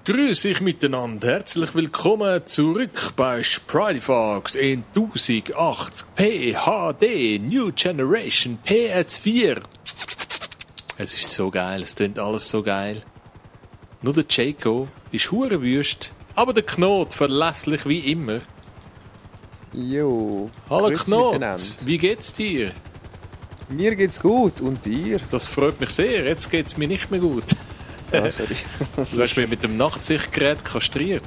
Grüß euch miteinander, herzlich willkommen zurück bei Spridefox in 1080p HD New Generation PS4. Es ist so geil, es klingt alles so geil. Nur der Jaco ist hurenwüst, aber der Knot verlässlich wie immer. Jo, Hallo Knot, wie geht's dir? Mir geht's gut, und dir? Das freut mich sehr, jetzt geht's mir nicht mehr gut. Ah, sorry. Du hast mich mit dem Nachtsichtgerät kastriert.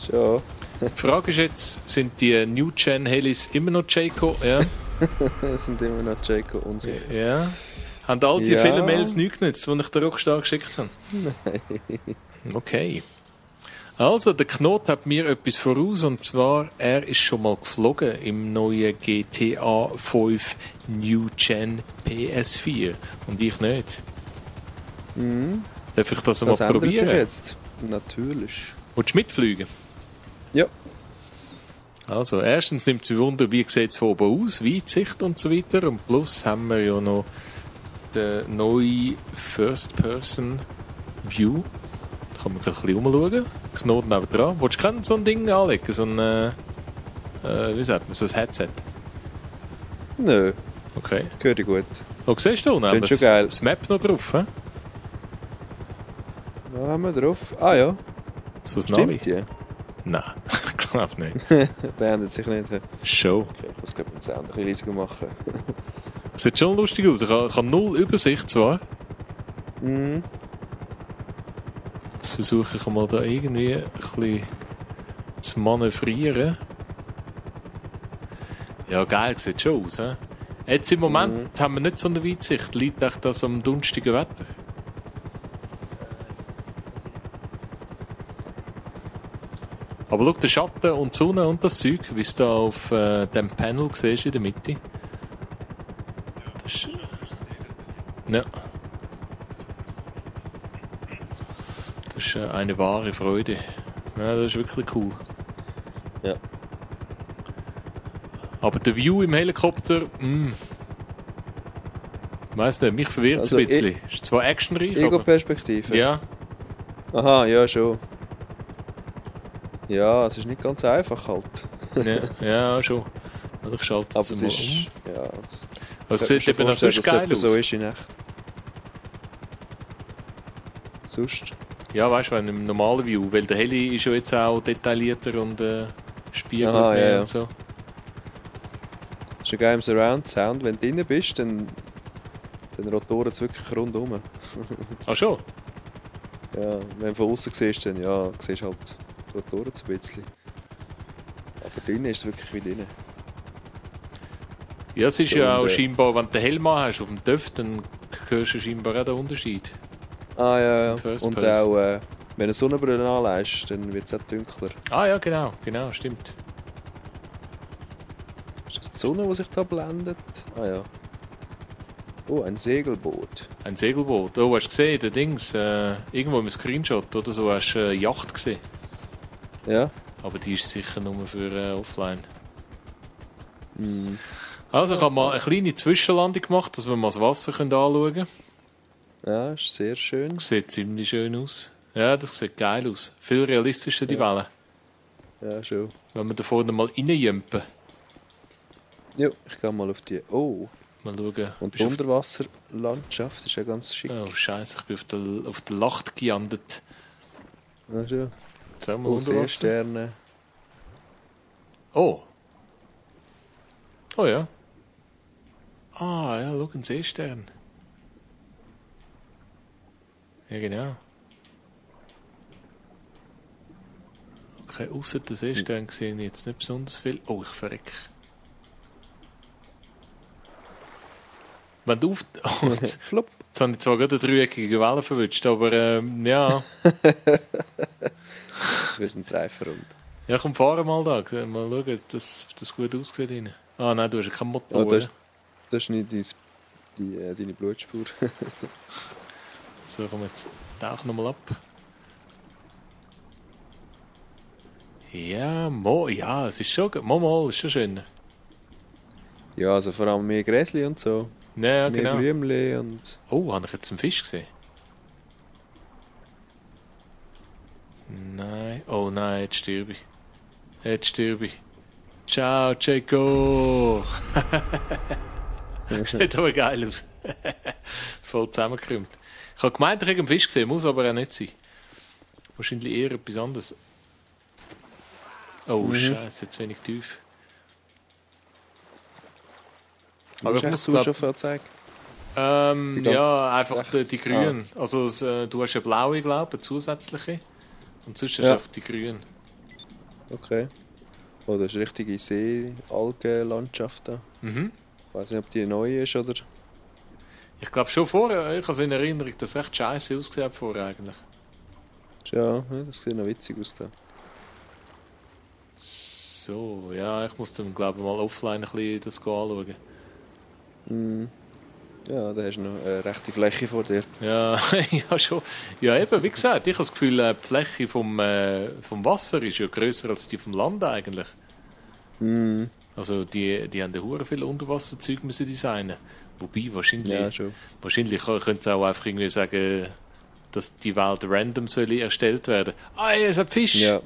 Schon. Die Frage ist jetzt, sind die New-Gen-Helis immer noch Jaco? Ja. Es sind immer noch Jaco und so. Ja. Haben all die vielen Mails nichts genutzt, die ich der Rockstar geschickt habe? Nein. Okay. Also, der Knot hat mir etwas voraus, und zwar, er ist schon mal geflogen im neuen GTA 5 New Gen PS4. Und ich nicht. Mhm. Darf ich das Das mal ändert probieren? sich jetzt. Natürlich. Willst du mitfliegen? Ja. Also, erstens nimmt es mich Wunder, wie sieht es von oben aus, Weitsicht und so weiter. Und plus haben wir ja noch den neuen First-Person-View. Da kann man ein bisschen umschauen. Knoten nebendran. Willst du so ein Ding anlegen? So ein, wie sagt man, so ein Headset? Nö, Okay. gehört dir gut. Oh, siehst du, Klingt schon geil. das Map noch drauf, hä? Was haben wir drauf? Ah ja, So ein Navi? stimmt ja. Nein, ich glaube nicht. Beendet sich nicht. Show. Okay, ich muss glaube den Sound ein bisschen leiser machen. Sieht schon lustig aus. Ich habe null Übersicht zwar. Mhm. Jetzt versuche ich mal da irgendwie ein bisschen zu manövrieren. Ja, geil, sieht schon aus. He? Jetzt im Moment haben wir nicht so eine Weitsicht. Liegt echt das am dunstigen Wetter? Aber schau, der Schatten und die Sonne und das Zeug, wie es da auf dem Panel siehst in der Mitte. Das ist, ja. Das ist eine wahre Freude. Ja, das ist wirklich cool. Ja. Aber der View im Helikopter, weiss nicht, mich verwirrt es Also ein bisschen. Ist zwar actionreich, aber... Ego-Perspektive? Ja, Aha, ja schon. Ja, es ist nicht ganz einfach halt. ja, schon. Also ich schalte Aber es es mal ist... um. Ja, Es sieht eben auch sonst geil aus. so ist in echt. Sonst? Ja, weißt du, im normalen View, weil der Heli ist ja jetzt auch detaillierter und spiegelt Aha, mehr ja. und so. Das ist ja geil im Surround-Sound. Wenn du drin bist, dann rotoren es wirklich rundum. Ach schon? Ja, wenn du von außen siehst, dann ja, siehst halt die Rotoren ein bisschen. Aber drinnen ist es wirklich wie drinnen. Ja, es ist So, ja auch und, scheinbar, wenn du den Helm hast auf dem TÜV, dann hörst du scheinbar auch den Unterschied. Ah ja, ja. First Und person. auch, wenn du Sonnenbrille anlegst, dann wird es auch dunkler. Ah ja, genau, stimmt. Ist das die Sonne, die sich da blendet? Ah ja. Oh, ein Segelboot. Ein Segelboot. Oh, hast du gesehen, der Dings, irgendwo im Screenshot oder so, hast du eine Yacht gesehen. Ja? Aber die ist sicher nur für offline. Hm. Also, ich habe mal eine kleine Zwischenlandung gemacht, dass wir mal das Wasser anschauen können. Ja, ist sehr schön. Sieht ziemlich schön aus. Ja, das sieht geil aus. Viel realistischer, die Wellen. Ja, schon. Wenn wir da vorne mal reinjumpen. Jo, ich gehe mal auf die... Oh, Mal schauen. und die Bist du Unterwasserlandschaft ist ja ganz schick. Oh, Scheiße, ich bin auf der Lacht gelandet. Ja, schon. So, mal Oh, Unterwasser. Seesterne. Oh. Oh ja. Ah, ja, schau, ein Seestern. Ja, genau. Okay, ausser den Seestern sehe ich jetzt nicht besonders viel. Oh, ich verreck. Wenn du auf... Oh, jetzt Flop. habe ich zwar gerade eine dreieckige Welle verwünscht, aber ja. Wir sind Reiferrund. Ja, komm, fahren mal da. Mal schauen, ob das gut aussieht. Rein. Ah nein, du hast ja keinen Motor. Ah, das ist nicht deine Blutspur. So, komm jetzt. Tauch nochmal ab. Ja, ja, es ist schon... Mal, ist schon schön. Ja, also vor allem mehr Gräsli und so. Ja, mehr genau. Blümchen und... Oh, habe ich jetzt einen Fisch gesehen? Nein. Oh nein, jetzt sterbe ich. Jetzt sterbe ich. Ciao, Checo! Das sieht aber geil aus. Voll zusammengekrümmt. Ich habe gemeint, ich habe einen Fisch gesehen, muss aber auch nicht sein. Wahrscheinlich eher etwas anderes. Oh, Scheiße, jetzt wenig tief. Aber ich muss Sauerstoffanzeige. Ja, einfach rechts, die grünen. Also du hast eine blaue, glaube ich, eine zusätzliche. Und sonst hast du einfach die grünen. Okay. Oh, das ist eine richtige See-Algenlandschaft da. Mhm. Ich weiß nicht, ob die neu ist oder... Ich glaube schon vorher, ich habe es in Erinnerung, dass es echt scheiße ausgesehen hat vorher eigentlich. Ja, das sieht noch witzig aus da. So, ja, ich muss dann glaube ich mal offline ein bisschen das anschauen. Ja, da hast du noch eine rechte Fläche vor dir. Ja, ja schon. Ja eben, wie gesagt, ich habe das Gefühl, die Fläche vom Wasser ist ja grösser als die vom Land eigentlich. Also die haben ja hure viel Unterwasserzeug müssen designen. Wobei wahrscheinlich könnte es auch einfach irgendwie sagen, dass die Welt random soll erstellt werden. Ah, es hat Fisch! Ja.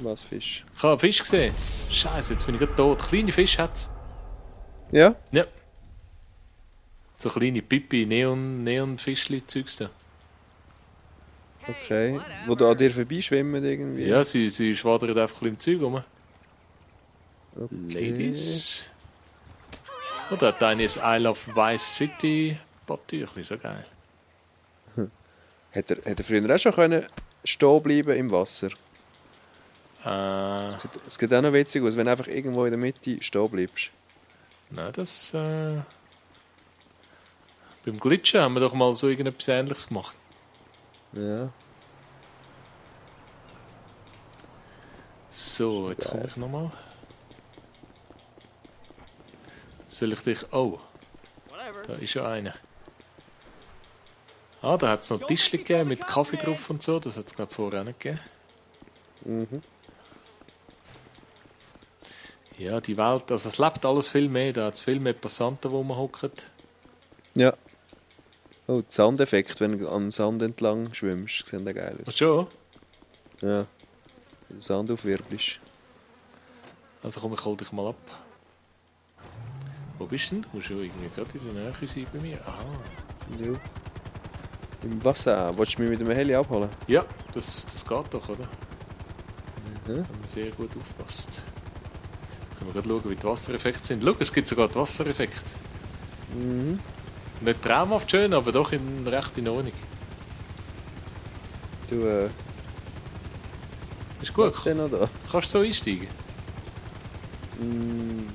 Was Fisch? Ich habe einen Fisch gesehen. Scheiße, jetzt bin ich gerade tot. Kleine Fisch hat es. Ja? Ja. So kleine Pipi, Neon-Fischli-Zeugs da. Okay. Wo da an dir vorbeischwimmen irgendwie? Ja, sie schwadern einfach ein bisschen im Zeug rum. Okay. Ladies. Oh, da hat eine I Love Vice City Badtüchli, so geil. Hätte er früher auch schon können stehen bleiben im Wasser? Es geht auch noch witzig aus, wenn du einfach irgendwo in der Mitte stehen bleibst. Nein, das... Beim Glitschen haben wir doch mal so irgendetwas Ähnliches gemacht. Ja. So, jetzt komme ich nochmal. Soll ich dich... Oh, da ist ja einer. Ah, da hat es noch Tischchen gegeben mit Kaffee drauf und so. Das hat es, glaube ich, vorher auch nicht gegeben. Mhm. Ja, die Welt, also es lebt alles viel mehr. Da hat es viel mehr Passanten, wo man hockt. Ja. Oh, der Sandeffekt, wenn du am Sand entlang schwimmst, sieht auch geil Ach aus. schon? Ja. Wenn der Sand aufwirbelst. Also komm, ich hol dich mal ab. Wo bist du denn? Du musst ja irgendwie gerade in der Nähe sein bei mir. Aha. Ja. Im Wasser. Wolltest du mich mit dem Heli abholen? Ja, das geht doch, oder? Mhm. Haben wir sehr gut aufgepasst. Können wir gerade schauen, wie die Wassereffekte sind. Schau, es gibt sogar die Wassereffekte. Mhm. Nicht traumhaft schön, aber doch recht in Ordnung. Du, Ist gut. was denn noch da? Kannst du so einsteigen? Nein,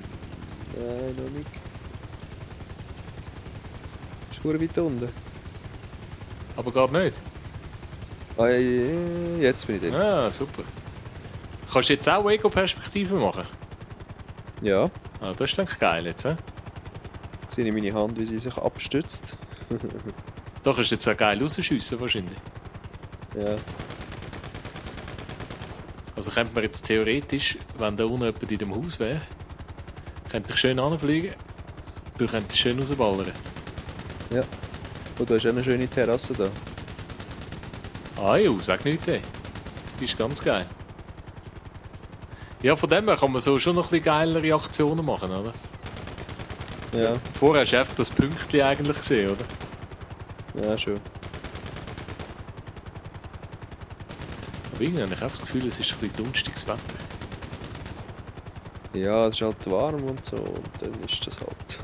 noch nicht. Ist verdammt weit unten. Aber geht nicht. Ah, jetzt bin ich drin. Ah, super. Kannst du jetzt auch Ego-Perspektive machen? Ja. Ah, das ist eigentlich geil jetzt, he? Jetzt sehe ich meine Hand, wie sie sich abstützt. Da kannst du jetzt auch geil rausschiessen wahrscheinlich. Ja. Also könnte man jetzt theoretisch, wenn da unten jemand in dem Haus wäre, könnte ich schön anfliegen, du könntest schön rausballern. Ja. Und da ist auch eine schöne Terrasse da. Ah ja, sag nichts, ey. Die ist ganz geil. Ja, von dem her kann man so schon noch ein bisschen geilere Aktionen machen, oder? Ja. Vorher hast du einfach das Pünktchen eigentlich gesehen, oder? Ja, schon. Aber irgendwie habe ich auch das Gefühl, es ist ein bisschen dunstiges Wetter. Ja, es ist halt warm und so. Und dann ist das halt.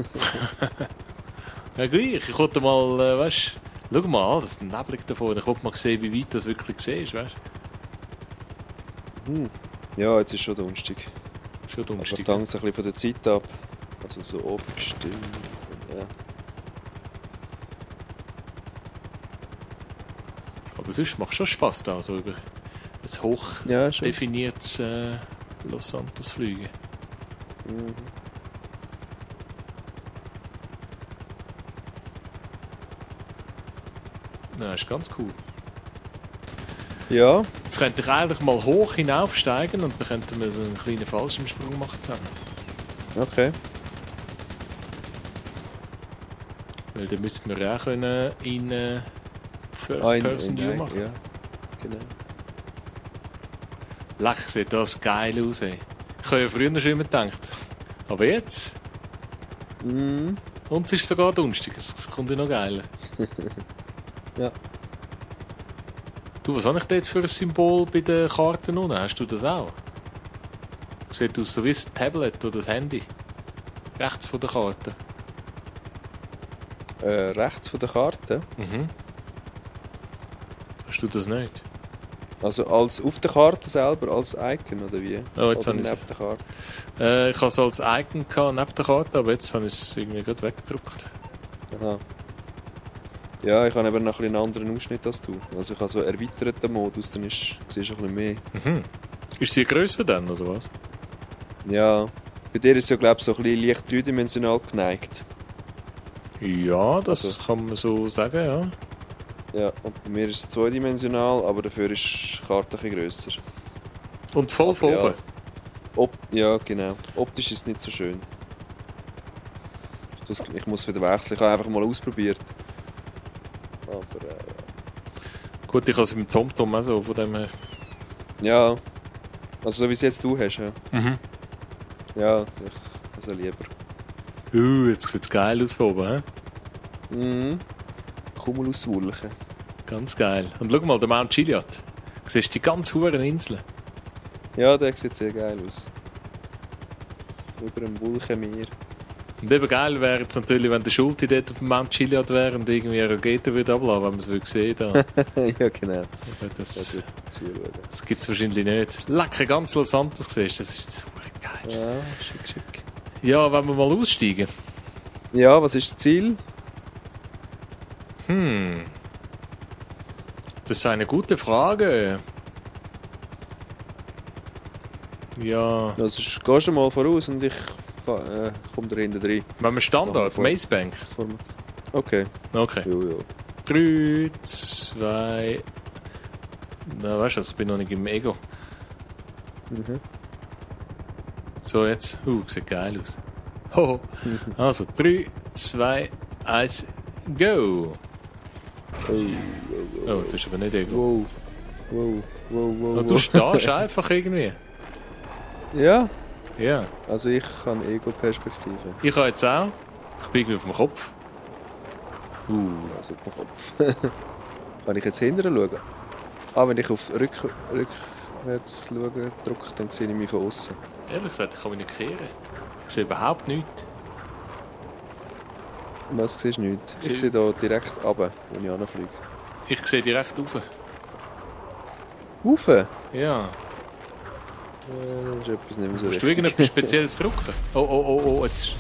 Ja, gleich. Ich wollte mal, weißt du, schau mal an, das ist ein Nebel davon. Ich wollte mal sehen, wie weit du das wirklich siehst, weißt du? Ja, jetzt ist schon dunstig. Schon Aber dunstig. es hängt so ein bisschen von der Zeit ab. Also so oben gestimmt. Ja. Aber sonst macht es schon Spass da, so über ein hoch Ja, schon. definiertes Los Santos fliegen. Mhm. Ja, ist ganz cool. Ja, Jetzt könnte ich eigentlich mal hoch hinaufsteigen und dann könnten wir so einen kleinen Fallschirmsprung machen zusammen. okay. Weil dann müssten wir ja auch können in First Person View machen. Ja, genau. Leck, sieht das geil aus, ey. Ich habe ja früher schon immer gedacht. Aber jetzt? Mhm. Und es ist sogar dunstig. Es kommt ja noch geiler. Ja. Du, was habe ich da jetzt für ein Symbol bei den Karten unten? Hast du das auch? Sieht aus so wie das Tablet oder das Handy. Rechts von der Karte. Rechts von der Karte. Mhm. Hast du das nicht? Also als auf der Karte selber, als Icon, oder wie? Oh, jetzt oder habe neben der Karte? ich hatte es als Icon gehabt, neben der Karte, aber jetzt habe ich es irgendwie gerade weggedruckt. Aha. Ja, ich habe aber noch einen anderen Ausschnitt als du. Also ich habe so einen erweiterten Modus, dann siehst du ein bisschen mehr. Mhm. Ist sie grösser dann, oder was? Ja, bei dir ist es ja, glaube ich, so ein bisschen leicht dreidimensional geneigt. Ja, das Also- kann man so sagen, ja. Ja, und bei mir ist es zweidimensional, aber dafür ist die Karte ein bisschen grösser. Und voll von Ja, oben. ja, genau. Optisch ist es nicht so schön. Ich muss wieder wechseln, ich habe einfach mal ausprobiert. Aber Gut, ich habe es mit dem TomTom auch so, von dem her. ja, also so wie es jetzt du hast, ja. Mhm. Ja, ich also lieber. Jetzt sieht es geil aus von oben, he? Mhm. Cumuluswolken. Ganz geil. Und schau mal, der Mount Chiliad. Du siehst die ganz hohen Inseln. Ja, der sieht sehr geil aus. Über einem Wolkenmeer. Und eben geil wäre jetzt natürlich, wenn der Schulte dort auf dem Mount Chiliad wäre und irgendwie eine Rakete würde abladen, wenn man es würde sehen da. Ja, genau. Aber Das Das, wird zuschauen. das gibt es wahrscheinlich nicht. Lecker, ganz Los Santos siehst du, das ist so geil. Ja, schick, schick. Ja, wenn wir mal aussteigen. Ja, was ist das Ziel? Das ist eine gute Frage. Ja, Also, gehst du mal voraus und ich komme da hinten rein. wenn wir Standard, Vor- Macebank. Okay, Okay. jo. 3, 2. Na, weißt du, ich bin noch nicht im Ego. Mhm. So, jetzt. Sieht geil aus. Ho. Also, 3, 2, 1, go! Hey, Oh, das ist aber nicht Ego. wow. Oh, du stehst einfach irgendwie. Ja, Ja. also ich habe Ego-Perspektive. Ich habe jetzt auch. Ich bin irgendwie auf dem Kopf. Also auf den Kopf. Kann ich jetzt hinterher schauen? Ah, wenn ich auf rückwärts schaue, drücke, dann sehe ich mich von außen. Ehrlich gesagt, ich kann mich nicht kehren. Ich sehe überhaupt nichts. Was siehst du nicht? Sehe- Ich sehe hier direkt runter, wo ich anfliege. Ich sehe direkt rauf. Rauf? Ja. Das ist etwas nicht mehr so Musst du richtig. irgendetwas Spezielles drücken? Oh, jetzt.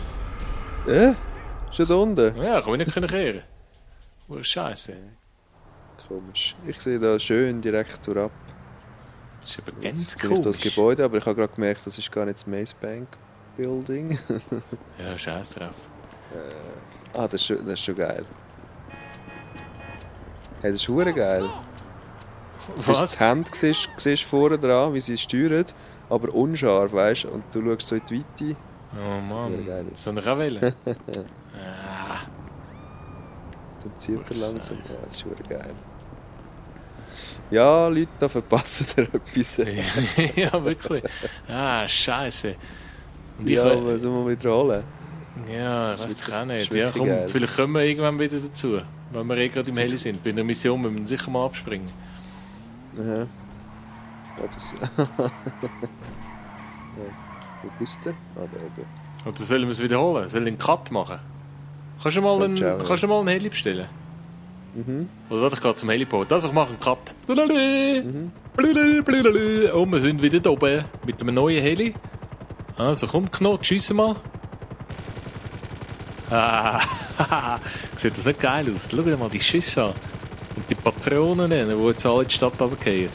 Schon da unten? Ja, kann mich nicht kehren. Oh, Scheiße. Komisch. Ich sehe da schön direkt ab. Das ist aber Jetzt ganz sehe ich das komisch. Gebäude, aber ich habe gerade gemerkt, das ist gar nicht das Maze Bank Building. Ja, scheiß drauf. Das ist schon geil. Hey, das ist verdammt geil. Du Was? die Hände siehst vorne dran, wie sie steuern, aber unscharf, weißt du? Und du schaust so in die Weite. Oh Das wäre geil Mann, aus. soll ich auch wählen? Dann zieht er Was langsam. Ja, das ist verdammt geil. Ja, Leute, da verpassen dir etwas. Ja, wirklich. Scheiße. Und ich, Ja, was soll man wieder holen? ja, Das weiß ist ich auch wirklich- nicht. ist Ja, wirklich komm, geil. vielleicht kommen wir irgendwann wieder dazu. Wenn wir gerade im Heli sind. Bei einer Mission müssen wir sicher mal abspringen. Aha. Ja, das... ja. Wo bist du? Da oben. Oder sollen wir es wiederholen? Sollen wir einen Cut machen? Kannst du mal Kannst du auch, ja. kannst du mal einen Heli bestellen? Mhm. Oder warte, ich gehe zum Heliport. Also ich mache einen Cut. Mhm. Und wir sind wieder da oben mit einem neuen Heli. Also komm, Knot, schiessen mal. Sieht das nicht geil aus? Schau dir mal die Schüsse an. Und die Patronen, die jetzt alle in die Stadt runterfallen.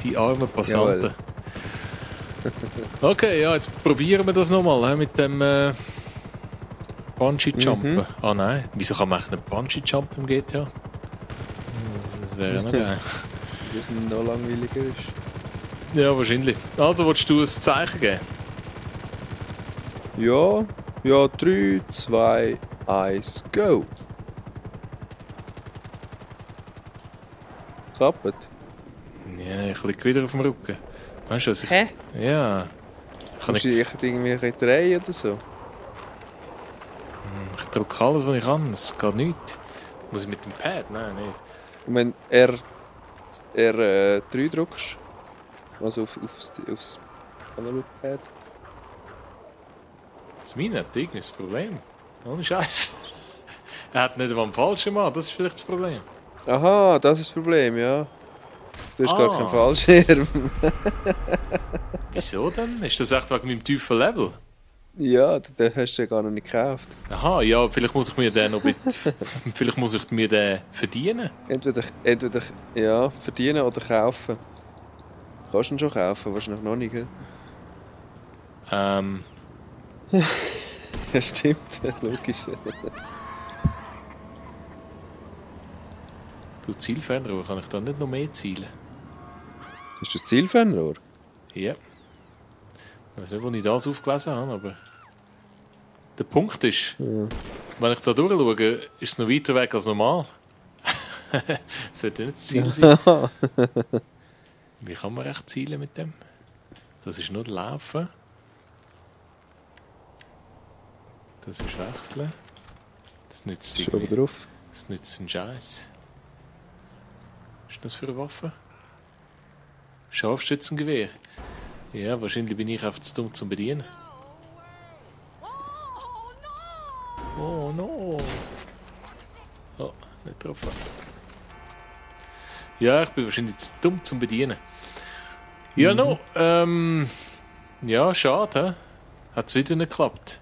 Die armen Passanten. Jawohl. Okay, ja, jetzt probieren wir das nochmal mit dem Bungee-Jumpen. Ah nein, wieso kann man eigentlich nicht Bungee-Jumpen im GTA? Das wäre ja noch geil. Das noch langweiliger ist. Ja, wahrscheinlich. Also, willst du ein Zeichen geben? Ja, 3, 2, 1, go! Klappt? Ja, ich liege wieder auf dem Rücken. Weißt du was? Hä? Ja. Kannst du dich irgendwie ein bisschen drehen oder so? Ich drücke alles, was ich kann. Es geht nicht. Muss ich mit dem Pad? Nein, nicht. Und wenn R3 drückst, also aufs Analogpad. Das meine hat irgendwie das Problem. Ohne Scheiß. Er hat nicht am falschen Mann, das ist vielleicht das Problem. Aha, das ist das Problem, ja. Du hast gar keinen Ah. Fallschirm. Wieso denn? Ist das echt wegen meinem tiefen Level? Ja, den hast du ja gar noch nicht gekauft. Aha, ja, vielleicht muss ich mir den noch vielleicht muss ich mir den verdienen. Entweder ja, verdienen oder kaufen. Kannst du ihn schon kaufen, wahrscheinlich noch nicht, gell? Ja, stimmt, logisch. Du Zielfernrohr, kann ich da nicht noch mehr zielen? Ist das Zielfernrohr? Ja. Ich weiß nicht, wo ich das aufgelesen habe, aber... Der Punkt ist, wenn ich da durchschaue, ist es noch weiter weg als normal. Sollte nicht das Ziel sein. Wie kann man echt zielen mit dem? Das ist nur Laufen. Das ist Wechseln. Das nützt Ist oben irgendwie. drauf. Das nützt einen Scheiß. Was ist das für eine Waffe? Scharfschützengewehr. Ja, wahrscheinlich bin ich einfach zu dumm zum Bedienen. Oh no! Oh, nicht getroffen. Ja, ich bin wahrscheinlich zu dumm zum Bedienen. Ja, no. Ja, schade. He? Hat es wieder nicht geklappt.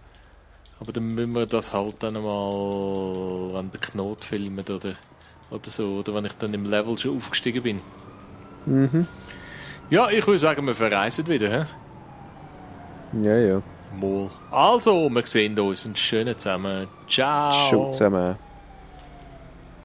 Aber dann müssen wir das halt dann mal an den Knot filmen oder so. Oder wenn ich dann im Level schon aufgestiegen bin. Ja, ich würde sagen, wir verreisen wieder. He? Ja, ja. Mal. Also, wir sehen uns. Einen schönen zusammen. Ciao. Schon zusammen.